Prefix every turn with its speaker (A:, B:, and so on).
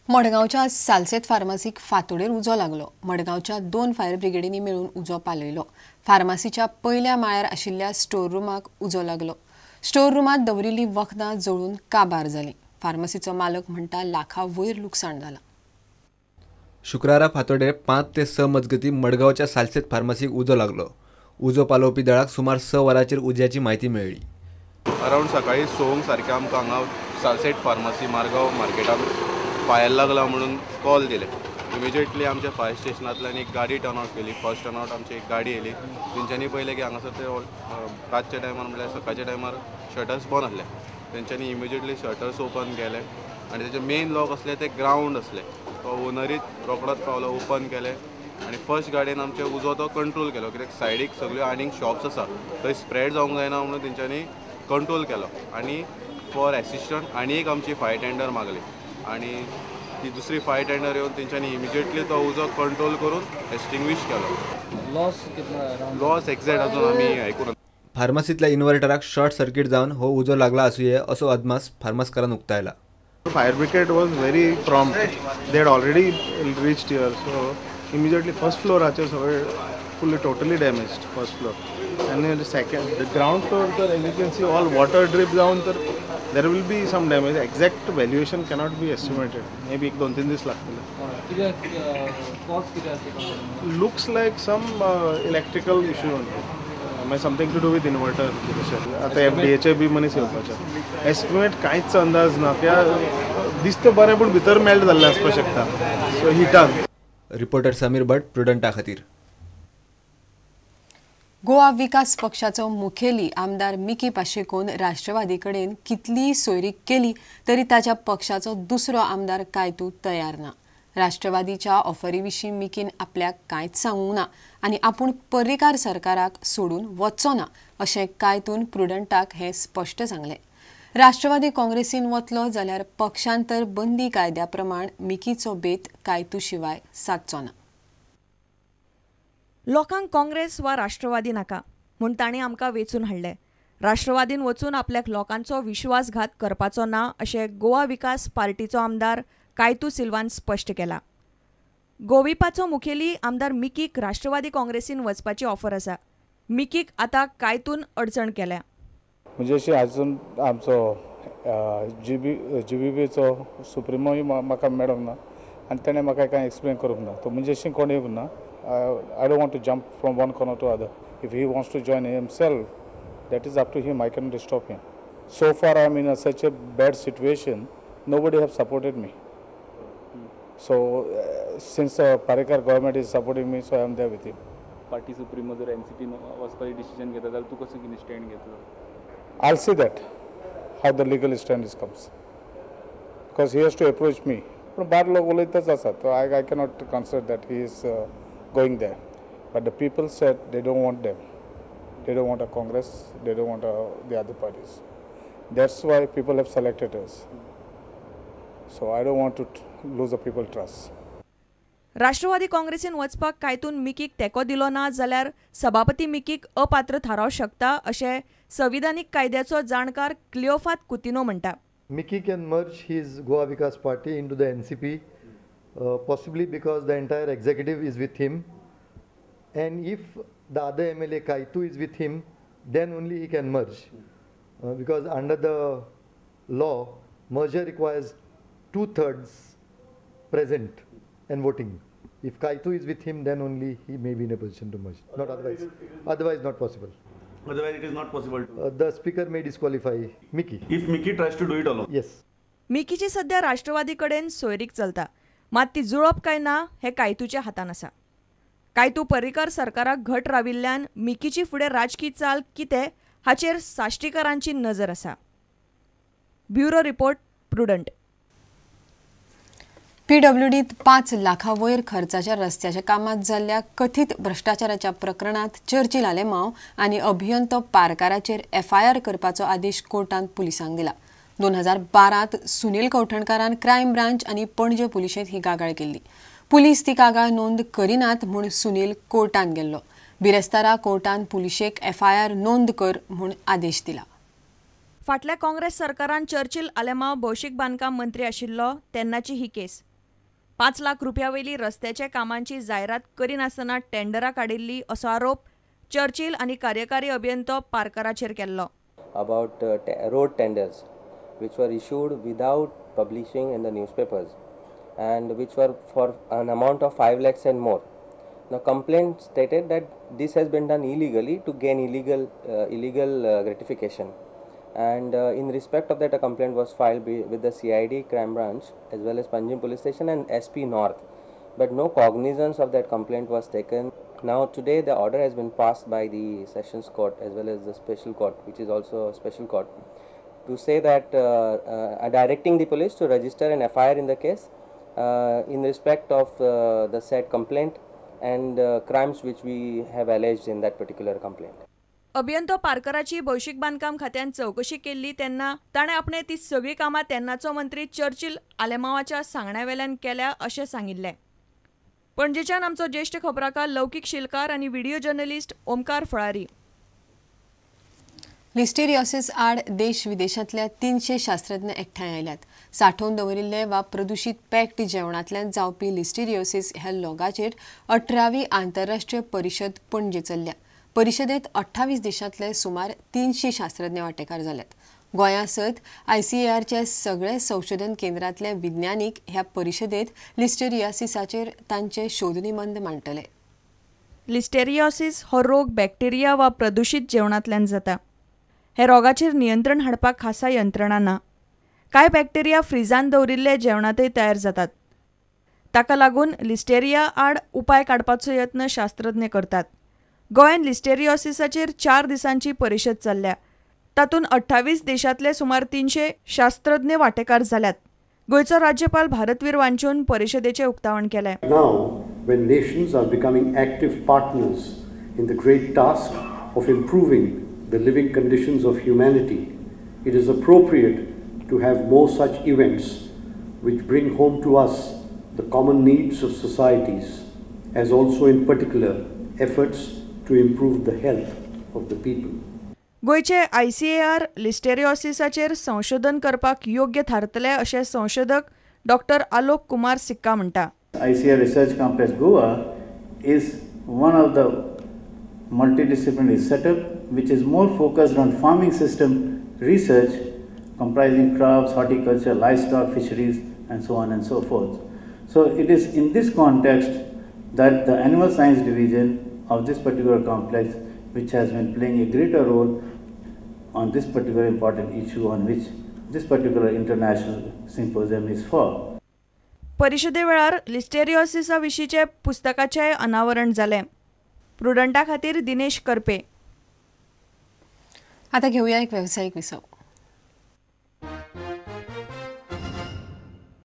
A: मडगांवच्या सालसेत फार्मासीक फांतोडेर उजो लागलो. मडगांवच्या 2 फायर ब्रिगेडींनी मेळून उजो पालयलो. फार्मासीच्या पयल्या माळ्यार आशिल्ल्या स्टोर रुमाक उजो लागलो. स्टोर रुमांत दवरिल्लीं वखदां जळून काबार जालीं. फार्मासीचो मालक म्हणटा लाखा वयर लुकसाण जालां.
B: शुक्रारा फांतोडेर 5 ते 6 मजगतीं मडगांवच्या सालसेत फार्मासीक उजो लागलो. उजो पालोवपी दळाक सुमार 6 वरांचेर उज्याची म्हायती मेळ्ळी.
C: अरावंड सकाळी 6 सारकें आमकां हांगा सालसेट फार्मासी मारगांव मार्केटाक फायर लागला म्हणून कॉल दिले. इमिजिएटली आमच्या फायर स्टेशनांतल्यान एक गाडी टर्न आवट केली. फर्स्ट टर्न आवट आमची एक गाडी येयली. तेंच्यांनी पळयलें की हांगासर ते रातच्या टायमार म्हणल्यार सकाळच्या टायमार शटर्स बंद आसले. तेंच्यांनी इमिजिएटली शटर्स ओपन केले आनी तेजे मेन लॉक आसले ते ग्रावंड आसले. तो ओनरीत रोकडोच पावलो, ओपन केले आनी फर्स्ट गाडयेन आमचे उजो तो कंट्रोल केलो. कित्याक सायडीक सगळ्यो आनीक शॉप्स आसा थंय स्प्रेड जावंक जायना म्हणून तेंच्यांनी कंट्रोल केलो. आनी फॉर एसिस्टंट आनी एक आमची फायर टेंडर मागली आनी ती दुसरी फायर टेंडर येवन तेंच्यांनी इमिजिएटली तो उजो कंट्रोल करून एक्सटिंग्विश केलो. लॉस एक्झॅक्ट अजून आमी आयकूंक.
B: फार्मासींतल्या इन्व्हर्टराक शॉर्ट सर्किट जावन हो उजो लागला आसुये असो अदमास फार्मासकारान उक्तायला.
D: Fire brigade was very prompt. They had already reached here, so immediately first फ्लोराचेर सगळे fully totally damaged first floor. आनी सेकंड ग्रावंड फ्लोर तर as you can see all water drip जावन तर there will be some damage. Exact valuation cannot be estimated. Maybe 1-2-3 दीस लागतले. Looks like some electrical issue only. Something to do with inverter. आतां एफडीएचे बी मनीस येवपाचे. Estimate कांयच अंदाज ना. त्या दिसता बरें पूण भितर मेल्ट जाल्लें आसपाक शकता सो हिटान.
B: रिपोर्टर समीर भट, प्रुडंटा खातीर.
A: गोवा विकास पक्षाचो मुखेली आमदार मिकी पाशेकोन राष्ट्रवादी कडेन कितलीय सोयरीक केली तरी ताच्या पक्षाचो दुसरो आमदार कायतू तयार ना. राष्ट्रवादीच्या ऑफरी विशीं मिकीन आपल्याक कांयच सांगूंक ना आनी आपूण पर्रीकार सरकाराक सोडून वचचो ना अशें कायतून प्रुडंटाक हें स्पश्ट सांगलें. राष्ट्रवादी काँग्रेसीन वतलो जाल्यार पक्षांतर बंदी कायद्या प्रमाण मिकीचो बेत कायतू शिवाय सादचो ना.
E: लोकांक काँग्रेस वा राष्ट्रवादी नाका म्हूण तांणी आमकां वेंचून हाडले. राष्ट्रवादीन वचून आपल्याक लोकांचो विश्वासघात करपाचो ना अशें गोवा विकास पार्टीचो आमदार कायतू सिल्वान स्पश्ट केला. गोविपाचो मुखेली आमदार मिकीक राष्ट्रवादी काँग्रेसीन वचपाची ऑफर आसा. मिकीक आतां कायतून अडचण केल्या.
F: म्हणजे अशी आजून आमचो जीबीबीचो सुप्रिमोय म्हाका मेळोंक ना आनी तेणें म्हाका कांय एक्सप्लेन करूंक ना. तो म्हणजे अशी कोण येवंक ना. I don't want to jump from one corner to other. If he wants to join himself, that is up to him. I cannot stop him. So far I am in such a bad situation. Nobody have supported me. So since Parrikar government is supporting me, so I am there with him.
G: Party supremo जर NCP वचपाची decision घेता जाल्यार तूं कसो कितें stand घेतलो?
F: I'll see that how the legal stand is comes, because he has to approach me. पूण bar लोक उलयतच आसात. So I cannot consider that he is going there. But the people said they don't want them. They don't want a Congress. They don't want the other parties. That's why people have selected us. So I don't want to lose the people trust.
E: Rashtrawadi काँग्रेसीन वचपाक कायतून मिकीक तेंको दिलो ना जाल्यार सभापती मिकीक अपात्र थारावंक शकता अशें संविधानीक कायद्याचो जाणकार क्लियोफात कुतिनो म्हणटा.
H: Mickey can merge his Goa Vikas Party into the NCP, possibly because the entire executive is with him, and if the other MLA Kaitu is with him, then only he can merge, because under the law, merger requires 2/3 present and voting. If Kaitu is with him, then only he may be in a position to merge. Not otherwise. Otherwise, not possible.
I: Otherwise, it is not possible to.
H: The speaker may disqualify Mickey.
I: If Mickey tries to do it alone.
H: Yes.
E: मिकीची सध्या राष्ट्रवादी कडेन सोयरीक चलता, मात ती जुळप काय ना हें कायतूच्या हातान आसा. कायतू पर्रीकार सरकाराक घट राविल्ल्यान मिकीची फुडें राजकी चाल कितें हाचेर साश्टीकारांची नजर आसा. Bureau report, Prudent.
A: पीडब्ल्यूडीत 5 लाखां वयर खर्चाच्या रस्त्याच्या कामात जाल्ल्या कथीत भ्रष्टाचाराच्या प्रकरणात चर्चिल आलेमांव आनी अभियंतो पारकाराचेर एफआयआर करपाचो आदेश कोर्टान पुलिसांक दिला. 2012 सुनील कवठणकारान क्रायम ब्रांच आनी पणजे पुलिशेंत ही कागाळ केल्ली. पुलीस ती कागाळ नोंद करिनात म्हूण सुनील कोर्टान गेल्लो. बिरेस्तारा कोर्टान पुलिशेक एफआयआर नोंद कर म्हूण आदेश दिला.
E: फाटल्या काँग्रेस सरकारान चर्चिल आलेमांव भौशीक बांदकाम मंत्री आशिल्लो तेन्नाची ही केस. 5 लाख रुपया वयली रस्त्याच्या कामांची जायरात करिनासतना टेंडरां काडिल्ली असो आरोप चर्चिल आनी कार्यकारी अभियंतो पारकराचेर केल्लो.
J: About road tenders which were issued without publishing in the newspapers and which were for an amount of 5 lakhs and more. The complaint stated that this has been done illegally to gain illegal gratification, and in respect of that a complaint was filed with the CID crime branch as well as Panjim police station and SP North, but no cognizance of that complaint was taken. Now today the order has been passed by the Sessions Court as well as the Special Court, which is also a special court, to say that directing the police to register an FIR in the case in respect of the said complaint and crimes which we have alleged in that particular complaint.
E: अभियंतो पारकराची भौशीक बांदकाम खात्यान चवकशी केल्ली तेन्ना ताणें आपणे ती सगळीं कामां तेन्नाचो मंत्री चर्चिल आलेमावाच्या सांगण्या वेल्यान केल्या अशें सांगिल्लें. पणजेच्यान आमचो ज्येश्ठ खबराकार लौकीक शिलकार आनी video journalist Omkar Phalari.
A: Listeriosis आड देश विदेशांतल्या 300 शास्त्रज्ञ एकठांय आयल्यात. सांठोवन दवरिल्ले वा प्रदुशीत पॅक्ड जेवणांतल्यान जावपी लिस्टेरियोसिस ह्या लोगाचेर 18वी आंतरराष्ट्रीय परिशद पणजे चल्ल्या. परिशदेंत 28 देशांतले सुमार 300 शास्त्रज्ञ वांटेकार जाल्यात. गोंया सयत आयसीएआरच्या सगळे संशोधन केंद्रांतले विज्ञानीक ह्या परिशदेंत लिस्टेरियोसिसाचेर तांचे शोधनिबंध मांडटले.
E: लिस्टेरियोसिस हो रोग बॅक्टेरिया वा प्रदुशीत जेवणांतल्यान जाता. हे रोगाचेर नियंत्रण हाडपाक खासा यंत्रणा ना. कांय बॅक्टेरिया फ्रिजान दवरिल्ले जेवणांतय तयार जातात. ताका लागून लिस्टेरिया आड उपाय काडपाचो यत्न शास्त्रज्ञ करतात. गोंयांत लिस्टेरियोसिसाचेर 4 दिसांची परिशद चल्ल्या. तातूंत 28 देशांतले सुमार 300 शास्त्रज्ञ वांटेकार जाल्यात. गोंयचो राज्यपाल भारतवीर वांचून परिशदेचें उक्तावण केलें.
K: Now, when nations are becoming active partners in the great task of improving the living conditions of humanity, it is appropriate to have more such events which bring home to us the common needs of societies, as also in particular efforts to improve the health of the people.
E: गोंयचे ICAR लिस्टेरियोसिसाचेर संशोधन करपाक योग्य थारतले अशें संशोधक doctor Alok Kumar सिक्का म्हणटा.
L: ICAR Research Complex Goa is one of the multidisciplinary setup which is more focused on farming system research comprising crops, horticulture, livestock, fisheries and so on and so forth. So it is in this context that the Animal Science Division of this particular complex, which has been playing a greater role on this particular important issue on which this particular international symposium is for.
E: परिशदे वेळार लिस्टेरियोसिसा विशींचे पुस्तकाचें अनावरण जालें. प्रुडंटा खातीर दिनेश करपे.
A: आता घेऊया एक व्यावसायिक विसव.